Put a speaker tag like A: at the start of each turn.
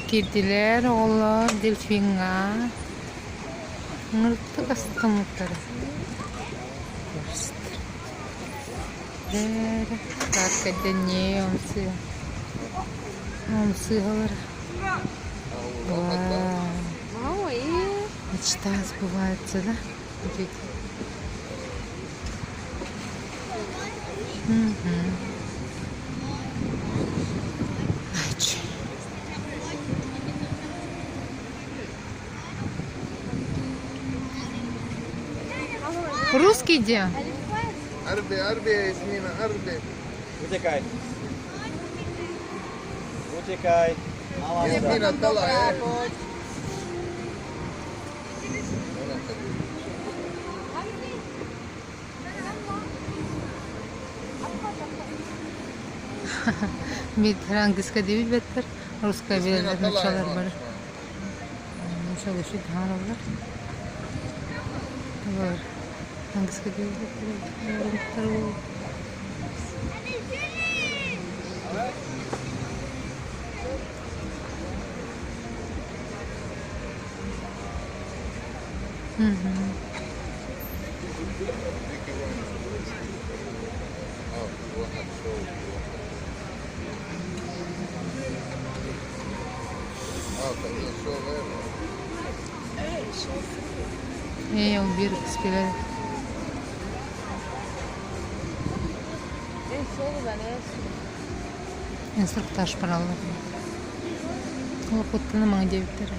A: Киирдилэр оҕолор дельфиҥҥа ыҥырыктык астыммыттара. Мечта сбывается, да? Русский где?
B: Утекай. Утекай.
A: Биир английскай диэбит бэттэр, русскай билэллэр нууччалар бары. Нууччалыы таһаараллар. Бар английскай диэбит Ээ, ол биир спилэр. Инструктаж бараллар. Олохуттан ымаҥ диэбиттэрэ.